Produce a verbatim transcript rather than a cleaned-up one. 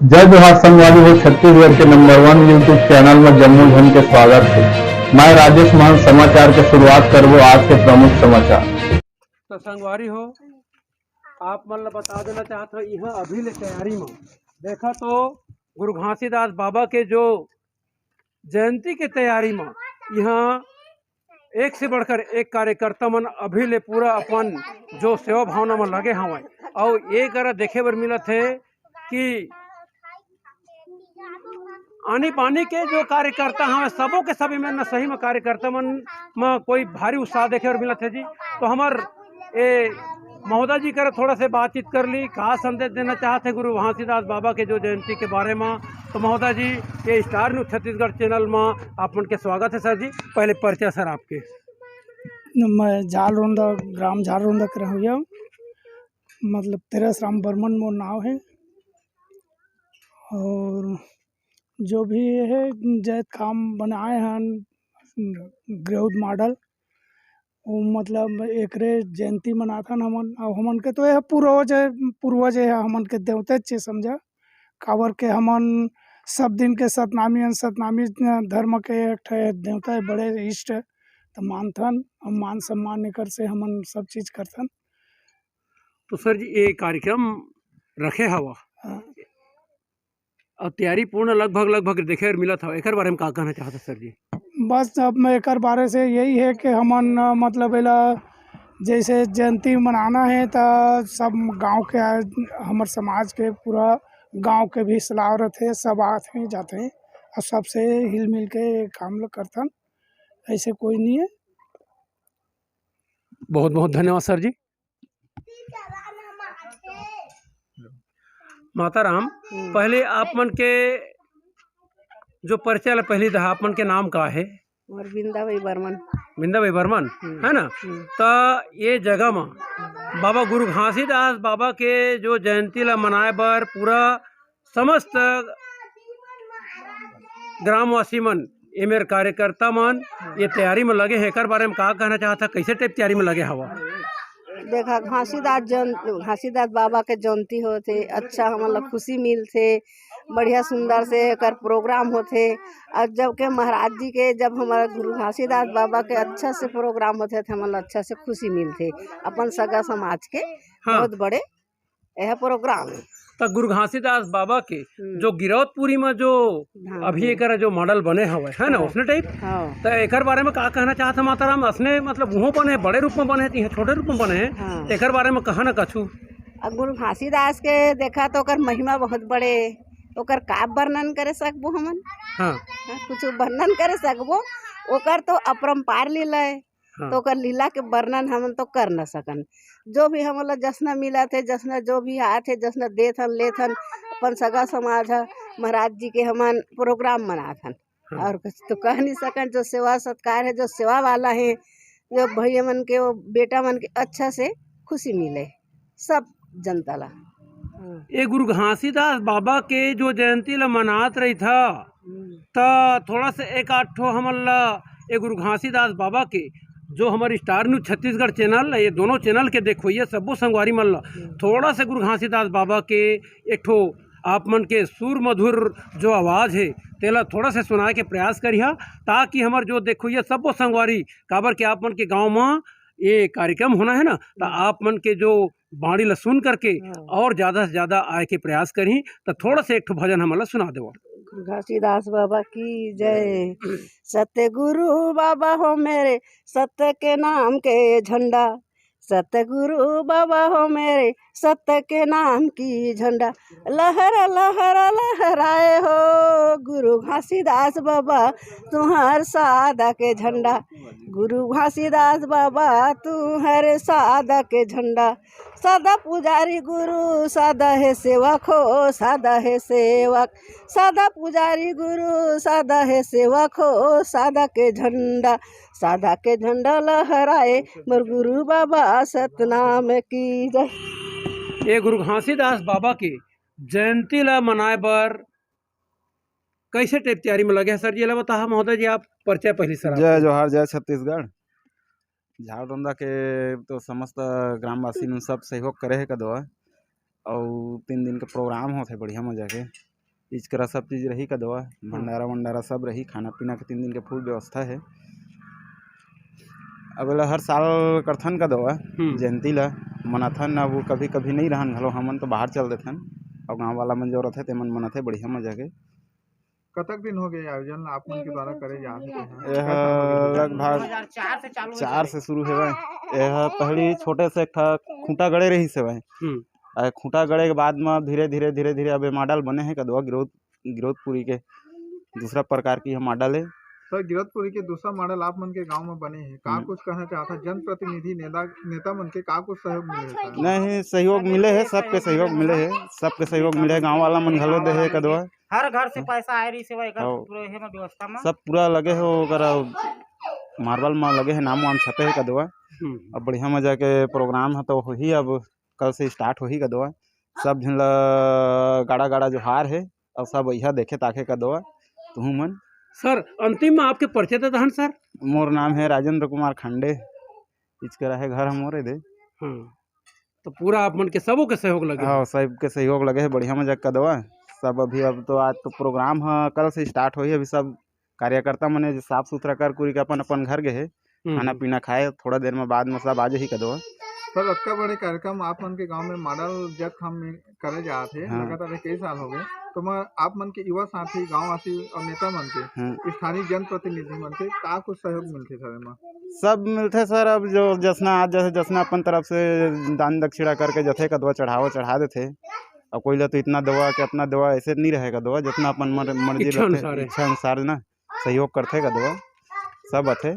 जय जोहार संगवारी हो, छत्तीसगढ़ के नंबर वन YouTube चैनल में जम्मो झन के स्वागत है। मैं राजेश मान समाचार के शुरुआत करबो आज के प्रमुख समाचार। तो संगवारी हो, आप मन ला बता देना चाहत हो, यहाँ अभी ले तैयारी में देखा तो गुरु घासीदास बाबा के जो जयंती के तैयारी में यहाँ एक से बढ़कर एक कार्यकर्ता मन अभी ले पूरा अपन जो सेवा भावना में लगे हवय। और ये करा देखे बर मिलत है कि आनी बानी के जो कार्यकर्ता हवय, सबो के सभी मन सही में कार्यकर्ता मन में कोई भारी उत्साह देखे बर मिलत है जी। तो हमर ए महोदय जी करा थोड़ा से बातचीत कर ली, का संदेश देना चाहत है गुरु घासीदास बाबा के जो जयंती के बारे में। तो महोदय जी, ये स्टार न्यूज छत्तीसगढ़ चैनल में आप मन के स्वागत है सर जी। पहले परिचय सर आपके। मैं झालरोंदा, ग्राम झालरोंदा के रहूँगा, मतलब तेरस राम बर्मन मोर नाव है। और जो भी ये है जैत काम बनाए हन ग्रोथ मॉडल, वो मतलब एकरे जयंती मनाथन हमन। और हमन के तो यह पूर्वज है, पूर्वज है, हमन के देवते चे समझा, काबर के हमन सब दिन के सतनामी हन, सतनामी धर्म के एक ठे देवता है, बड़े इष्ट, तो मानथन, हम मान सम्मान एकर से हमन सब चीज करथन। तो सर जी, ये कार्यक्रम रखे हवा हाँ। और तैयारी पूर्ण लगभग, लगभग देखे और मिलत हवा, एकर बारे में का कहना चाहता सर जी? बस अब मैं एकर बारे से यही है कि हमन, अ, मतलब एला जैसे जयंती मनाना है, तो सब गांव के, हमर समाज के, पूरा गांव के भी सलाह रहते, सब आते जाते और सबसे हिल मिल के काम लोग करथन। ऐसे कोई नहीं है। बहुत बहुत धन्यवाद सर जी। माता राम, हम्म। पहले आप मन के जो परिचय ला पहली दहा, आप मन के नाम का है? मोर बिंदा बाई बर्मन। बिंदा बाई बर्मन, हम्म। है ना? हम्म। त ये जगह में बाबा गुरु घासीदास बाबा के जो जयंती ला मनाए बर पूरा समस्त ग्रामवासी मन, एमेर कार्यकर्ता मन ये तैयारी में लगे हे, एकर बारे में का कहना चाहत हा? कैसे टाइप तैयारी में लगे हवा? देखा, घासीदास जन, घासीदास बाबा के जयंती होथे, अच्छा हमन ला खुशी मिलथे, बढ़िया सुंदर से एकर प्रोग्राम होथे। और जब के महाराज जी के, जब हमारा गुरु घासीदास बाबा के अच्छा से प्रोग्राम होथे, तो हमन ला अच्छा से खुशी मिलथे, अपन सगा समाज के हाँ। बहुत बड़े यह प्रोग्राम है। त गुरु घासीदास बाबा के हम्म। जो गिरौदपुरी में जो हाँ, अभी हम्म। एकर जो मॉडल बने हवे, है ना, हाँ। उसने टाइप? हाँ। त एकर बारे में का कहना चाहत है माता राम? असने मतलब उहो बने, बड़े रूप में बने, इहाँ छोटे रूप में बने, हाँ। एकर बारे में कहा ना कछु। अब गुरु घासीदास के देखा तो ओकर महिमा बहुत बड़े, ओकर का वर्णन करे सकबो हमन? हाँ। हाँ, कुछ वर्णन करे सकबो? ओकर तो अपरंपार लीला है। हाँ। तो ओकर लीला के वर्णन हमन तो कर न सकन। जो भी हमन ला जसना मिलत हे, जसना जो भी आत हे, जसना देथन लेथन, अपन सगा समाज ह, महाराज जी के हमन प्रोग्राम मनाथन। हाँ। और कुछ तो कह नहीं सकन। जो सेवा सत्कार है, जो सेवा वाला है, जो भैया मन के, वो बेटा मन के अच्छा से खुशी मिले सब जनता ला। हाँ। ये गुरु घासीदास बाबा के जो जयंती ला मनात रही था, हम्म। त थोड़ा सा एक आध ठो हमन ला ये गुरु घासीदास बाबा के जो हमर स्टार न्यूज छत्तीसगढ़ चैनल, ये दोनों चैनल के देखो, ये सब्बो संगवारी मन ला हम्म। थोड़ा सा गुरु घासीदास बाबा के एक ठो आप मन के सुर मधुर जो आवाज है, तेला थोड़ा सा सुनाए के प्रयास करिहा, ताकि हमर जो देखो, ये सब्बो संगवारी, काबर के आप मन के गांव में ये कार्यक्रम होना है ना, त हम्म। आप मन के जो बाणी ला सुन करके हाँ। और ज्यादा से ज्यादा आए के प्रयास करही, त थोड़ा सा एक ठो भजन हमन ला सुना देवा। घासीदास बाबा की जय। सतगुरु बाबा हो मेरे, सत्य के नाम के झंडा। सतगुरु बाबा हो मेरे, सत्य के नाम की झंडा। लहर लहर लहराए हो गुरु घासीदास बाबा, तुम्हार सादा के झंडा। गुरु घासीदास बाबा, तुम्हार सादा के झंडा। सादा पुजारी गुरु, सादा हे सेवक हो, सादा हे सेवक। सादा पुजारी गुरु, सादा हे सेवक हो, सादा के झंडा, सादा के झंडा लहराए, मोर गुरु बाबा सतनाम की जय। ये गुरु घासीदास बाबा के जयंती ला मनाए बर कैसे टाइप तैयारी में लगे हैं सर जी, ला बताहा महोदय जी, आप परिचय पहली सर आप। जय जोहार, जय छत्तीसगढ़। झालरोंदा के तो समस्त ग्रामवासी मन सब सहयोग करे हे कदवा, अउ तीन दिन के प्रोग्राम होथे बढ़िया मजा के। इचकरा सब चीज रही कदवा, भंडारा वंडारा सब रही, खाना पीना के तीन दिन के फुल व्यवस्था हे। अब एला हर साल करथन कदवा, हम्म। जयंती ला मनाथन। अब कभी कभी नहीं रहन घलो, हमन तो बाहर चल देथन, अउ गांव वाला मन जो रथे तेमन मनाथे बढ़िया मजा के। कतक दिन हो गए आयोजन ला आप मन के द्वारा करे जात हे? यह लगभग चार से शुरू हेवय। यह पहली छोटे से एक ठा खूंटा गड़े रहिस हेवय। हम्म। आ खूंटा गड़े के बाद म धीरे धीरे धीरे धीरे अब ए मॉडल बने हे कदवा गिरोध गिरोधपुरी के दूसरा प्रकार की यह मॉडल हे। सर, गिरोधपुरी के दूसरा मॉडल आप मन के गांव में बने हे, का हम्म। कुछ कहना चाहत हे जनप्रतिनिधि नेता नेता मन के का कुछ सहयोग मिले हे सर? नहीं, सहयोग मिले हे, सबके सहयोग मिले हे, सबके सहयोग मिले हे, गांव वाला मन घलो दे हे कदवा। हर घर से पैसा आए रहिस हे, एकर हव। पूरा हे व्यवस्था में। सब पूरा लगे हे ओकर मार्बल में लगे हे, नाम वाम छपे हे कदवा। हम्म। अब बढ़िया मजा के प्रोग्राम हे तो होही, अब कल से स्टार्ट होही कदवा। सब झन ला गाड़ा गाड़ा जोहार हे, अउ सब अइहा देखे ताके कदवा तुहू मन। सर, अंतिम में आपके परिचय दे दहन सर। मोर नाम हे राजेंद्र कुमार खंडे, इचकरा हे घर हमोरे दे। हाँ। तो पूरा आप मन के सबो के सहयोग लगे हे? हाँ, सबके सहयोग लगे हे, बढ़िया मजा कदवा। सब अभी अब तो आज तो प्रोग्राम ह, कल से स्टार्ट होही, अभी सब कार्यकर्ता मने जे साफ सुथरा कर कुरी के अपन अपन घर गे हे, हम्म, खाना हम्म। पीना खाए, थोड़ा देर में बाद में सब आ जाही कदवा। सर, अतका बड़े कार्यक्रम आप मन के गांव में मॉडल जत हम करे जात हे, हाँ। लगातार कई साल हो गए, तो मैं आप मन के युवा साथी, गांववासी और नेता मन के, हाँ। स्थानीय जनप्रतिनिधि मन के का कुछ सहयोग मिलथे सर एमा? सब मिलथे सर, अब जो जसना आज जैसे जसना अपन तरफ से दान दक्षिणा करके जथे कदवा चढ़ावा चढ़ा देथे। अब कोई ला तो इतना देवा के इतना देवा ऐसे नहीं रहे कदवा, जितना अपन मर-, मर्जी इच्छा रहथे, अनुसार है। इच्छा अनुसार ना सहयोग करथे कदवा, सब आथे।